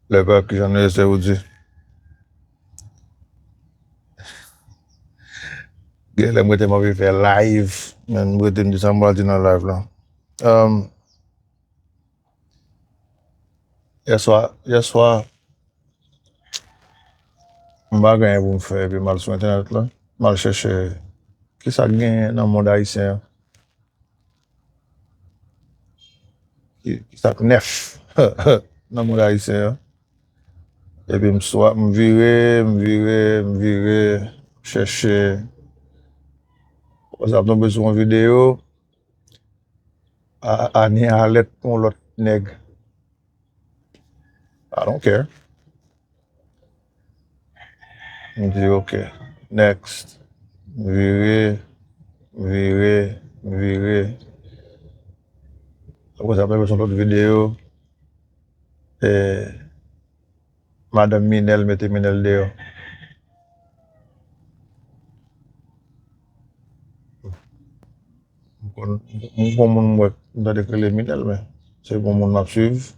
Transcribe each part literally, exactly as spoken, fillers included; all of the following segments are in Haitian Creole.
Lè pa ki jan nou rete ou di. Genlè m rete m anvi fè live, men m rete m di sa m pral di nan live la. Um, yèswa, yèswa, m pa gen anyen pou m fè epi m al sou entènèt la. M al chèche kisa k genyen nan mond ayisyen an. Ki, kisa k nèf nan mond ayisyen an. Epi m swa, m vire, m vire, m vire, chèche. Konsa m tonbe sou yon videyo. A, Anie alèt pou yon lòt nèg. I don't care. M di, "Ok, next." M vire, m vire, m vire. Apre sa, m tonbe sou yon lòt videyo. E, madanm Minèl mete Minèl deyò. M konn, m gon moun m wè, m tande k rele Minèl, men se gon moun m ap swiv.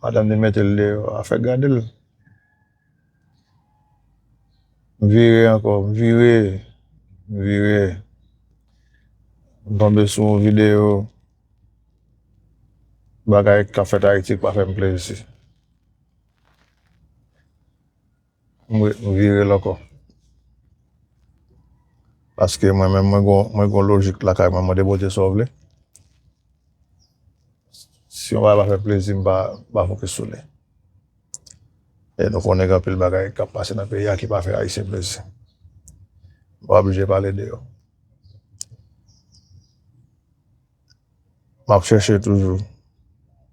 Madanm li mete l deyò, afè gade l. M vire ankò, m vire, m vire. M tonbe sou yon videyo, bagay k ap fèt Ayiti k pa fè m plezi. M re-, m vire l ankò. Paske mwen menm, mwen gon, mwen gon lojik lakay mwen, mande Bondye sa w vle. Si yon bagay pa fè plezi m, pa, pa fokis sou li. E nou konnen gen anpil bagay k ap pase nan peyi a ki pa fè Ayisyen plezi. M pa oblije pale de yo. M ap chèche toujou.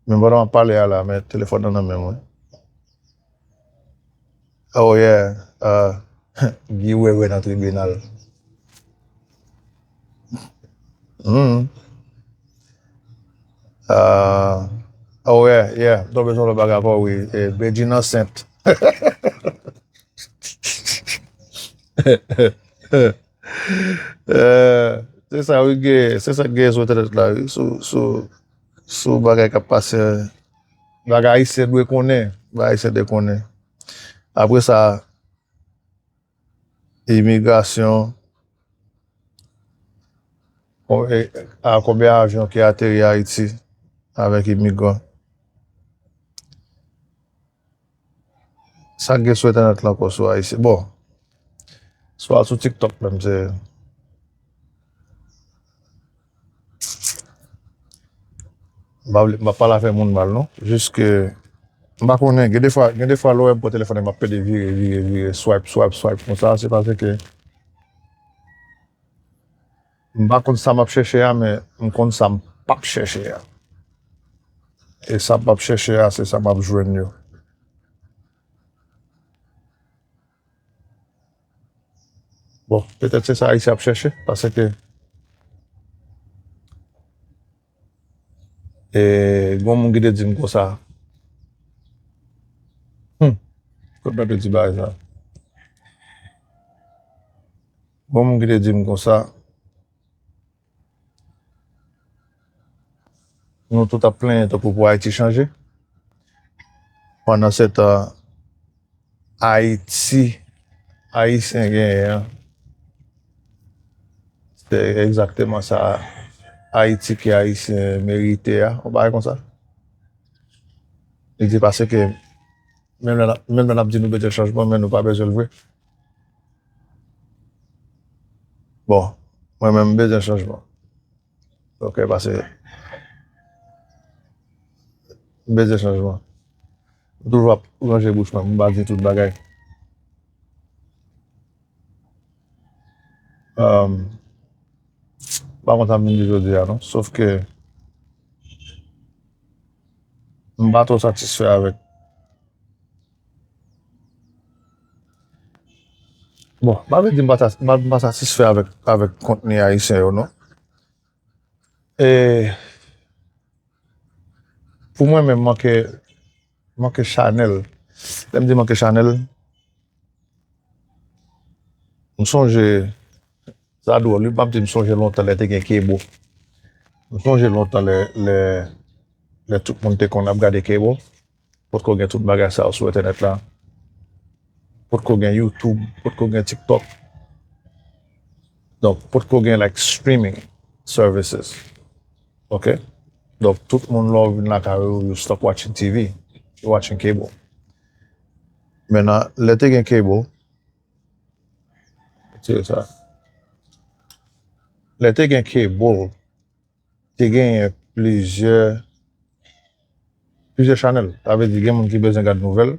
Men pandan m ap pale a la, men telefòn nan nan men mwen. Oh yeah, uh, Guy Wewe nan tribinal. Mm. Uh, oh yeah, yeah, m tonbe sou yon lòt bagay ankò, wi. Eh, Bedjine ansent. Eh, se sa, wi, gen, se sa k gen sou entènèt la, wi, sou, sou, sou bagay k ap pase, bagay Ayisyen dwe konnen, bagay Ayisyen dwe konnen. Apre sa, imigrasyon, kon-, e, a, konbyen avyon ki ateri Ayiti avèk imigran? Sa k gen sou entènèt la ankò sou Ayisyen? Bon, swa sou TikTok menm, se, m pa vle, m pa pale afè moun mal, non. Jis ke m pa konnen, gen defwa, gen defwa lè w wè m pran telefòn nan men m ap pede vire, vire, vire, swipe, swipe, swipe konsa, se paske m pa konn sa m ap chèche a, men m konn sa m p ap chèche a. E sa m p ap chèche a, se sa m ap jwenn yo. Bon, petèt se sa Ayisyen ap chèche, paske, e, gon moun ki te di m konsa. Hmm. Kot mwen te di bagay sa? Gon moun ki te di m konsa. Nou tout ap plenyen tankou pou Ayiti chanje. Pandansetan, Ayiti, Ayisyen genyen an, se egzakteman sa Ayiti ki Ayisyen merite a, yon bagay konsa. Li di paske menm lè n ap, menm lè n ap di nou bezwen chanjman, men nou pa bezwen l vre. Bon, mwen menm m bezwen chanjman. Ok, pase. M bezwen chanjman. M toujou ap ranje bouch mwen, m pa di tout bagay. Um, m pa konn sa m vin di jodi a, non. Sof ke m pa twò satisfè avèk. Bon, m pa vle di m pa sa-, m pa, m pa satisfè avèk, avèk kontni ayisyen yo, non. E pou mwen menm, manke, manke chanèl. Lè m di manke chanèl, m sonje, sa dwòl, wi, m ap di m sonje lontan lè te gen kebo. M sonje lontan lè, lè, lè tout moun te konn ap gade kebo. Potko gen tout bagay sa yo sou entènèt la. Potko gen YouTube, potko gen TikTok. Donk, potko gen, like, streaming services. Ok? Donk, tout moun lè w vin lakay ou, you stop watching T V, you watching cable. Mentnan, lè te gen cable, tire sa. Lè te gen cable, te genyen plizyè, plizyè chanèl. Sa vle di, gen moun ki bezwen gad nouvèl,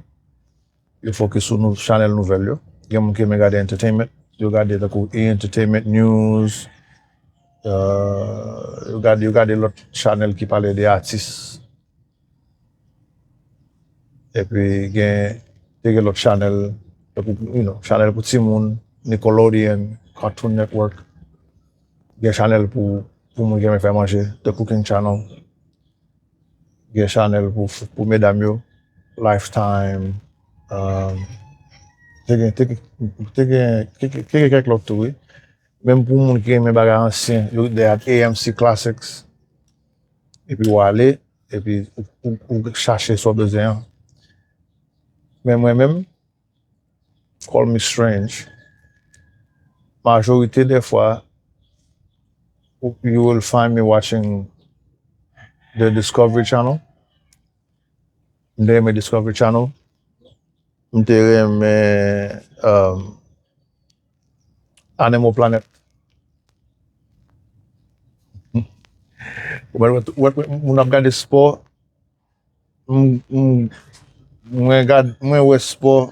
yo fokis sou nou, chanèl nouvèl yo. Gen moun ki renmen gade entertainment, yo gade tankou E! Entertainment News, euh, yo gade, yo gade lòt chanèl ki pale de atis. Epi gen, te gen lòt chanèl, tankou, you know, chanèl pou timoun, Nickelodeon, Cartoon Network. Gen chanèl pou, pou moun ki renmen fè manje, The Cooking Channel. Gen chanèl pou, pou medam yo, Lifetime. Um, te gen, te gen, te gen, te gen, te gen kèk lòt tou, wi. Menm pou moun ki renmen bagay ansyen, yo, they had A M C Classics. Epi w ale, epi ou, ou, ou chache sa w bezwen an. Men mwen menm, call me strange. Majorite dè fwa, ou- you will find me watching the Discovery Channel. M te renmen Discovery Channel. M te renmen, um, Animal Planet. Ou wè, wè, wè, moun ap gade spò, m- m- mwen gad- mwen wè spò,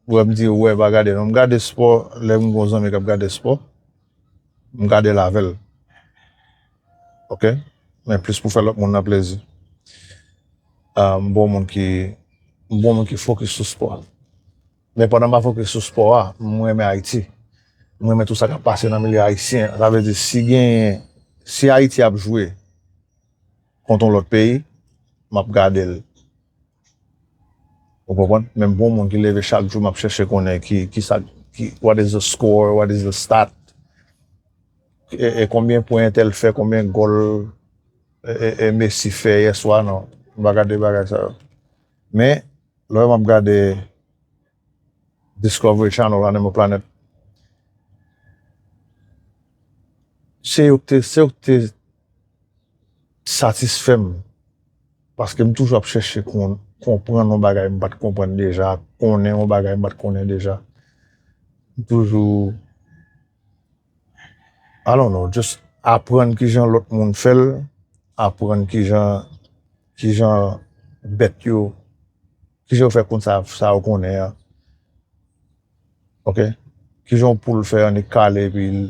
wè, m di, wè, pa gade non. M gade spò lè m gon zanmi k ap gade spò, m gade l avè l. Ok? Men plis pou fè lòt moun nan plezi. Ah, m bon moun ki, m bon moun ki fokis sou spò. Men pandan m ap fokis sou spò a, m renmen Ayiti. M renmen tout sa k ap pase nan milye ayisyen an. Sa vle di, si genyen, si Ayiti ap jwe kont yon lòt peyi, m ap gade l. Ou konprann? Men m bon moun ki leve chak jou, m ap chèche konnen ki, ki sa, ki, what is the score, what is the stat, e, e konbyen pwen entèl fè, konbyen gòl, e, e, e Messi fè yèswa, non. M pa gade bagay sa yo. Men, lè m ap gade Discovery Channel, Animal Planet, se yo k te, se yo k te satisfè m. Paske m toujou ap chèche kon- konprann yon bagay m pa t konprann deja, konnen yon bagay m pa t konnen deja. M toujou, I don't know, just aprann kijan lòt moun fè l, aprann kijan, kijan bèt yo, kijan yo fè konn sa, sa yo konnen an. Ok? Kijan yon poul fè annik kale epi l,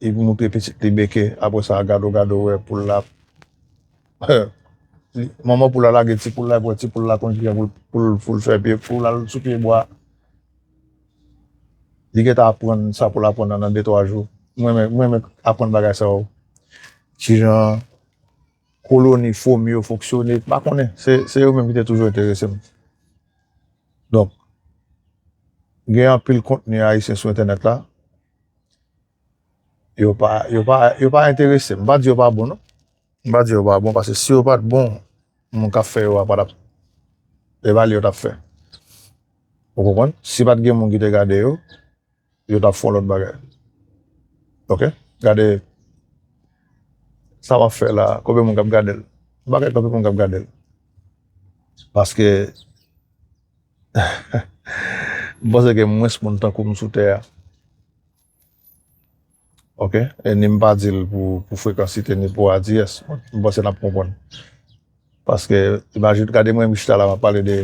epi moutre pitit li beke, apre sa gado gado wè poul la. Manman poul la lage ti poul la, epi wè ti poul la konn kijan pou l, pou l, pou l fè pye, pou l al sou pye bwa. Li gentan aprann sa pou l aprann nan, nan de twa jou. Mwen menm, mwen menm aprann bagay sa yo. Kijan koloni fomi yo fonksyone, m pa konnen. Se, se yo menm ki te toujou enterese m. Donk, gen anpil kontni ayisyen sou entènèt la. Yo pa, yo pa, yo pa enterese m. M pa di yo pa bon, non. M pa di yo pa bon, paske si yo pa t bon, moun k ap fè yo a pa t ap, e pa li yo t ap fè. Ou konprann? Si pa t gen moun ki te gade yo, yo t ap fè yon lòt bagay. Ok? Gade sa m ap fè la, konbyen moun k ap gade l? M pa konn konbyen moun k ap gade l. Paske m panse gen mwens moun tankou m sou tè a. Ok? E ni m pa di l pou, pou frekansite, ni pou adiyès. M panse n ap konprann. Paske, imajine, gade mwen, m chita la, m ap pale de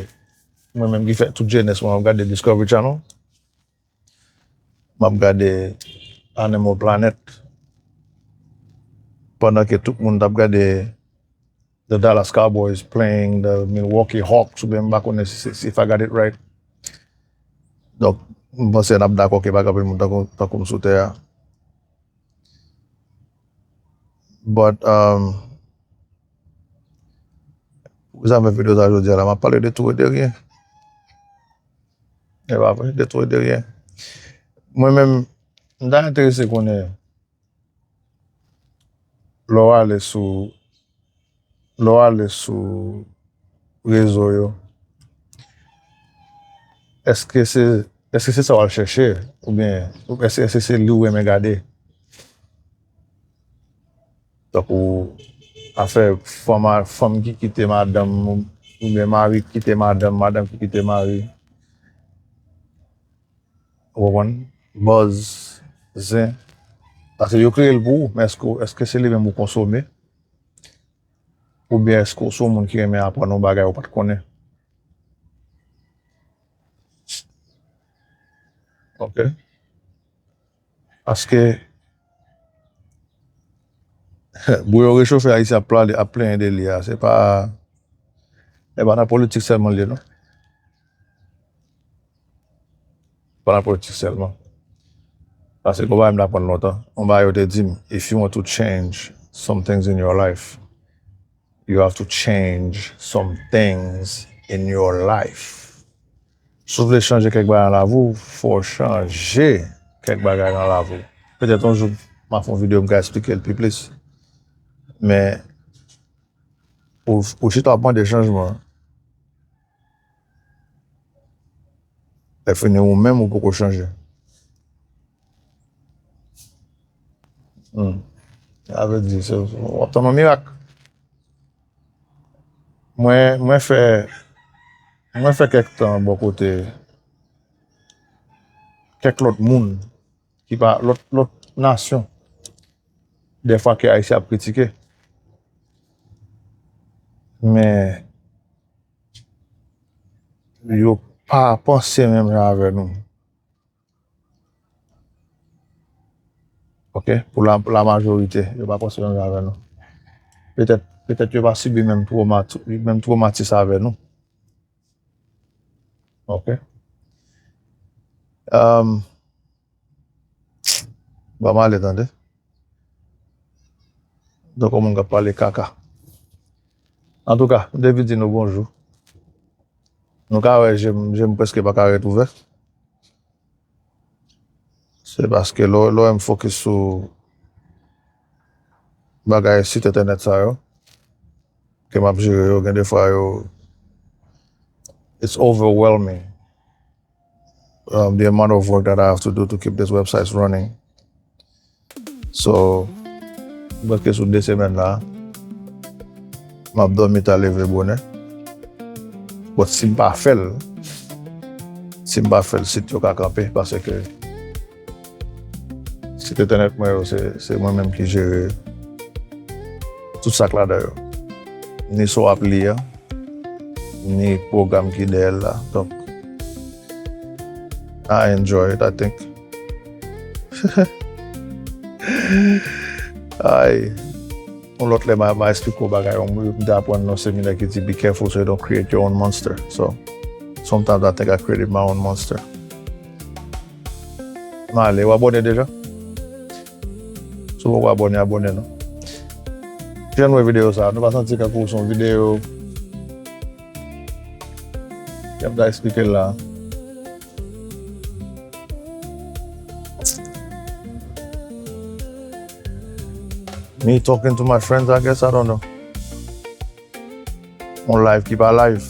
mwen menm ki fè tout jenès mwen, m ap gade Discovery Channel. M ap gade Animal Planet. Pandan ke tout moun t ap gade the Dallas Cowboys playing the Milwaukee Hawks, oubyen m pa konnen si, si, si if I got it right. Donk, m panse n ap dakò ke pa gen anpil moun tankou, tankou m sou tè a. But, um, poukisa m fè videyo sa jodi a la? M ap pale de tou e de ryen. E pa vre, de tou e de ryen. Mwen menm, m ta enterese konnen, lè w ale sou, lè w ale sou rezo yo, èske se, èske se sa w al chèche? Oubyen, èske, èske se li w renmen gade? Tankou afè fanm a, fanm ki kite madanm, oubyen mari ki kite madanm, madanm ki kite mari. Ou konprann? Buzz, zen. Paske yo kreye l pou ou, men èske, èske se li menm ou konsome? Oubyen èske w se yon moun ki renmen aprann yon bagay ou pa t konnen? Ok. Paske bouyon rechofe Ayisyen ap pale, ap plenyen de li a, se pa, e pa nan politik sèlman l ye, non. Pa nan politik sèlman. Paske gon bagay m t aprann lontan. Yon bagay yo te di m, if you want to change some things in your life, you have to change some things in your life. Si w vle chanje kèk bagay nan lavi w, fò w chanje kèk bagay nan lavi w. Petèt yon jou, m a fè yon videyo, m ka eksplike l pi plis. Men, ou, ou chita w ap mande chanjman. Lè fini, ou menm, ou poko chanje. Hmm. Sa vle di, se, w ap tann yon mirak. Mwen, mwen fè, mwen fè kèk tan bò kote kèk lòt moun ki pa lòt, lòt nasyon. Dèfwa ke Ayisyen ap kritike. Men yo pa panse menm jan avè nou. Ok? Pou la, la majorite, yo pa panse menm jan avè nou. Petèt, petèt yo pa sibi menm twoma, menm twomatis avè nou. Ok? Um, Ban m ale tande. Donk, yon moun k ap pale kaka. Antouka, m te vin di nou bonjou. Nou ka wè je m, je m prèske pa ka ret ouvè. Se paske lè, lè w wè m fokis sou bagay sit entènèt sa yo, ke m ap jere yo, gen defwa yo, it's overwhelming. Um, the amount of work that I have to do to keep these websites running. So, m prèske sou de semèn la, m ap dòmi ta leve bonè. But si m pa fè l, si m pa fè l, sit yo ka kanpe, paske sit entènèt mwen yo, se, se mwen menm ki jere tout sa k ladan yo. Ni sa w ap li a, ni pwogram ki dèyè l la. Donk, I enjoy it, I think. Ay, yon lòt lè, m a, m a eksplike w bagay. Yon, m te aprann nan seminè ki di, "Be careful so you don't create your own monster." So, sometimes I think I created my own monster. M ale, w abòne deja? Si w poko abòne, abòne non. Jan nou wè videyo sa, nou pa santi tankou se yon videyo Jan m ta eksplike l la. Me talking to my friends, I guess, I don't know. On live ki pa live.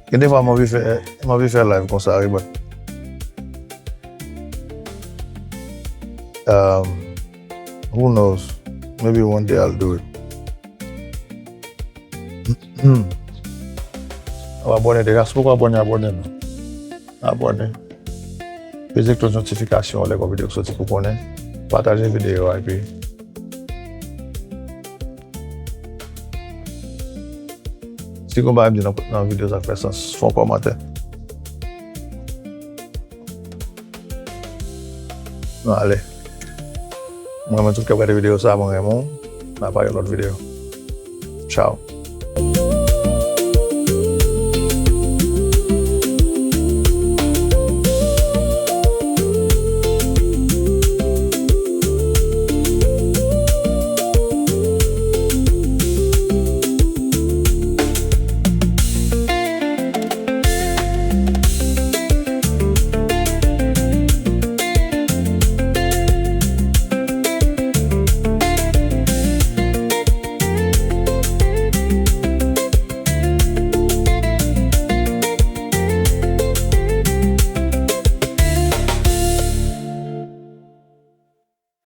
Gen de fwa m anvi fè, m anvi fè live konsa, wi, but, um, who knows? Maybe one day I'll do it. W abòne deja, si w poko abòne, abòne non. Abòne. Peze kloch notifikasyon an lè gon videyo k soti pou konnen. Pataje videyo a epi si gon bagay m di nan, nan videyo sa k fè sans, fè yon kòmantè. Nou ale. Mwen, mwen tout k ap gade videyo sa, mwen renmen w. N a pale lòt videyo. Ciao.